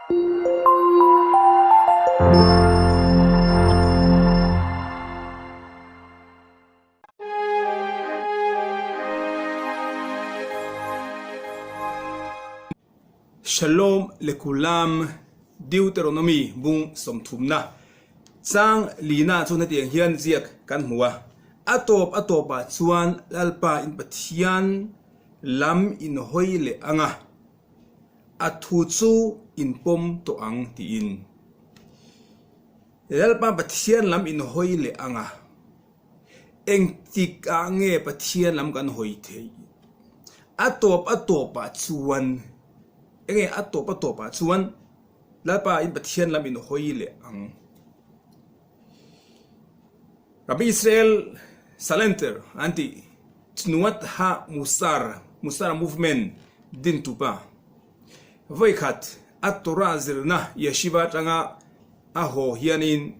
Shalom lekulam Deuteronomy bung sawmthumna chang lina chuan hetiang hian ziak kan hmu a, A tawp a tawpah chuan Lalpa in Pathian lam in hawi leh ang a, a thu chu in pawm tawh ang tiin. Lalpa Pathian lam in hawi leh ang a, engtik ah nge Pathian lam kan hawi theih? A tawp a tawpah chuan, enge a tawp a tawpah chuan Lalpa in Pathian lam in hawi leh ang. Rabbi Israel Salanter an tih Tnuat Ha Musar, Musar Movement, dintu pa. Vawikhat a Torah zirna Yeshiva atanga a haw hianin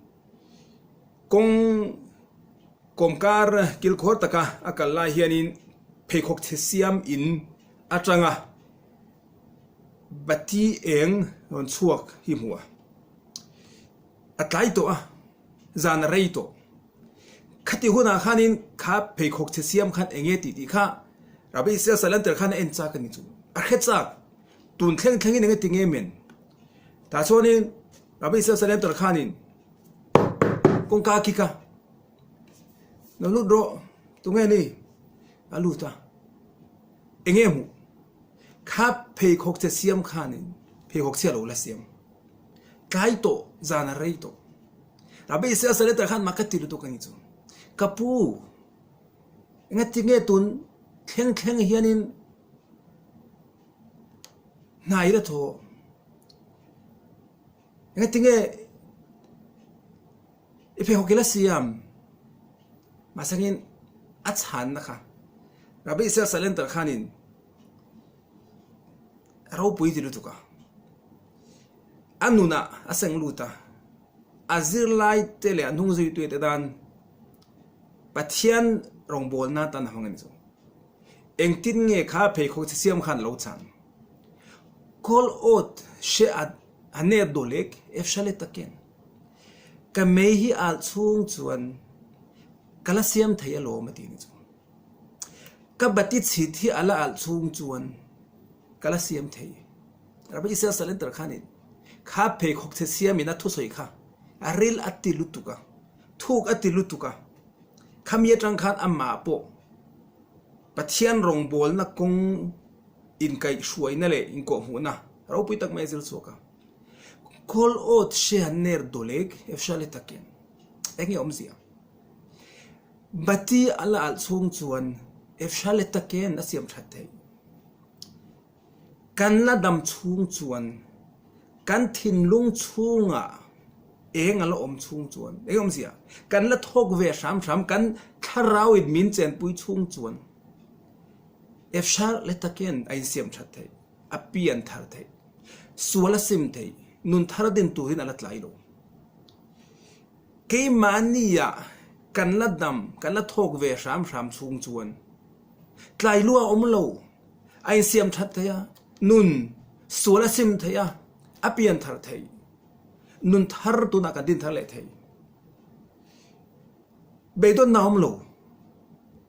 kawng kawmkar kilkhawr taka a kal lai hianin pheikhawk chhe siam in atanga bati eng rawn chhuak hi hmu a. A tlai tawh a, zan a rei tawh. Khati hunah khanin kha pheikhawk chhe siam khan eng nge tih tih kha Rabbi Israel Salanter khan a en chak a ni chu. A hre chak. Tun thleng thlengin eng nge ti nge men. Tah chuanin Rabbi Israel Salanter khanin kawngka a kik a, Lo lut rawh, tunge ni? A lut a. Eng nge hmuh? Kha pheikhawk chhe siam khanin pheikhawk chhia lo la siam. Tlai tawh, zan a rei tawh. Rabbi Israel Saleter khan mah ka ti lutuk a ni chu. Ka pu, engati nge tun thleng thleng hianin hna i la thaw? Engati nge i pheikhawk i la siam? Mahsangin a chhanna kha Rabbi Israel Salenter khanin A ropui ti lutuk a, a nunah a seng lut a, a zirlai te leh a hnung zuitute te tan Pathian rawngbawlna tan a hmang a ni chu. Engtin nge kha pheikhawk che siam khan lo chang? Kawl awt hre at a ner dawlek efshale takin ka mei hi alh chhung chuan ka la siam thei alawm a ti a ni chu. Ka bati chhit hi a la alh chhung chuan ka la siam thei. Rabbi Israel Salanter khanin kha pheikhawk che siamin a thusawi kha a ril a ti lutuk a, thuk a ti lutuk a. Khami atang khan amah pawh Pathian rawngbawlna kawng inkaihhruaina leh inkawhhmuhna ropui tak mai a zir chhuak a. Kol awt hre an ner dawlek efshale takin eng nge awmzia? Bati a la alh chhung chuan Efshale takin a siam that theih. Kan la dam chhung chuan kan thinlung chhungah eng a la awm chhung chuan eng awmzia kan la thawk ve hram hram kan thlarau in min chenpui chhung chuan Efshale takin a insiam that theih, a pian thar theih, sual a sim theih, nun thar din turin a la tlai lo. Keimahnia kan la dam, kan la thawk ve hram hram chhung chuan tlai lua a awm lo, a insiam that thei a, nun sual a sim thei a, a pian thar thei, nun thar tunah kan din thar leh thei. Beidawnna a awm lo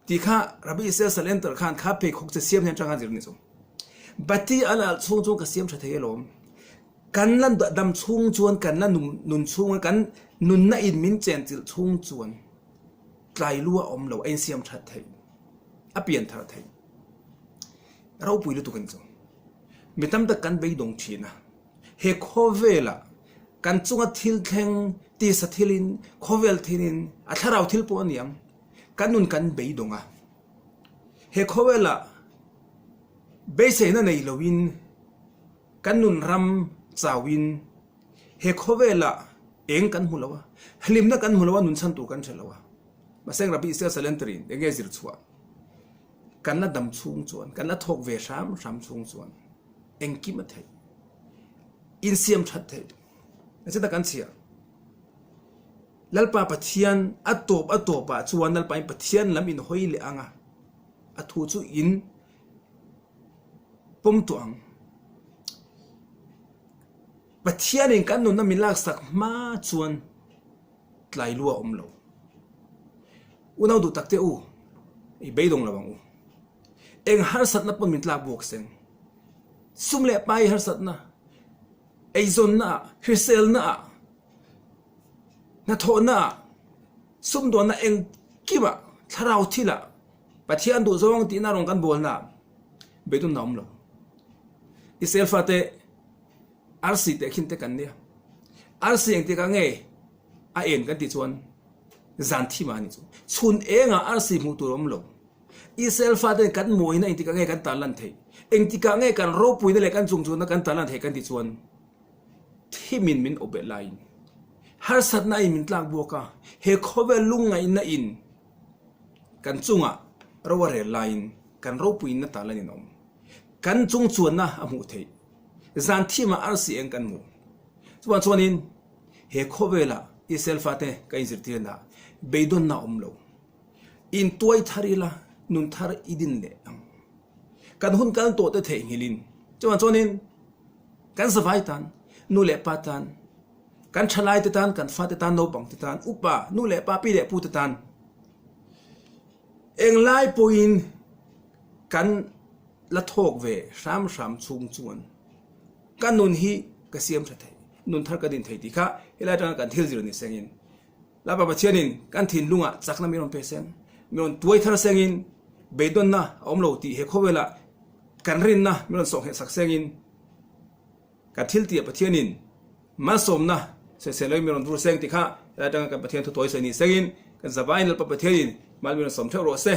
tih kha Rabbi Israel Salanter khan kha pheikhawk che siam hian atanga zir a ni chu. Bati a la alh chhung chuan ka siam tha thei alawm. Kan la dam chhung chuan kan la nun chhung kan nunna in min chenchilh chhung chuan tlai lu a awm lo, a insiam that theih, a pian thar theih. Ropui lutuk a ni chu. Mi tam tak kan beidawng thin a, he khawvelah kan chunga thil thleng tisa thilin, khawvel thilin, a thlarau thil pawh a ni ang, kan nun kan beidawng a. He khawvelah beiseina nei loin, Kan nun ram chauhin he khawvelah eng kan hmu lo a, hlimna kan hmu lo a, nun chhan tur kan hre lo a. Mahse Rabbi Israel Salanter-in eng nge zir chhuah? Kan la dam chhung chuan, kan la thawk ve hram hram chhung chuan engkim a theih, insiam that theih. Engtin kan chhiar? Lalpa Pathian a tawp a tawpah chuan Lalpa in Pathian lam in hawi leh ang a, a thu chu in pawm tawh ang. Pathianin kan nunna min laksak hma chuan tlai lu a awm lo. Unau duh tak te u, i beidawng lo ang u. Eng harsatna pawn min tlak buak seng. Sum leh pai harsatna, eizawnna ah, hriselna ah, hnathawhna ah, sumdawnna engkimah, thlarau thilah, Pathian duhzawng tihna rawn kan bawlna ah beidawnna a awm lo. Israel fate arsi teh khin te kan nia. Arsi engtikah nge a en kan tih chuan zan thim ah a ni chu. Chhun engah arsi hmuh tur a awm lo. Israel faten kan mawina engtikah nge kan tarlan theih? Engtikah nge kan ropuina leh kan chungchunna kan tarlan theih kan tih chuan thimin min awp leh laiin harsatna in min tlak buak a, he khawvel lungngaihna in kan chungah ro a rel laiin kan ropuina tarlan in a awm. Kan chungchuanna a hmuh theih. Zan thimah arsi eng kan hmu. Chuvang chuanin he khawvelah Israel fate ka inzirtirna beidawnna a awm lo. Intuai thar ila nun thar i din leh ang. Kan hun kal tawh te theihnghilhin chuvang chuanin kan zavai tan, nu leh pa tan, kan thalai te tan, kan fate tan, naupang te tan, upa, nu leh pa, pi leh pu te tan englai pawhin kan la thawk ve hram hram chhung chuan ka nun hi ka siam tha thei, nun thar ka din thei tih kha helai atanga kan thil zir ni sengin Lapa Pathianin kan thinlungah chakna min rawn pe seng, min rawn tuai thar sengin beidawnna a awm lo tih he khawvelah kan rinna min rawn sawhnghet sak sengin kan thil tihah Pathianin malsawmna sawisel loin min rawn vur seng tih kha helai atanga kan Pathian thu tawi sawi ni sengin kan zavaiin Lalpa Pathianin mal min rawn sawm theuh rawh se.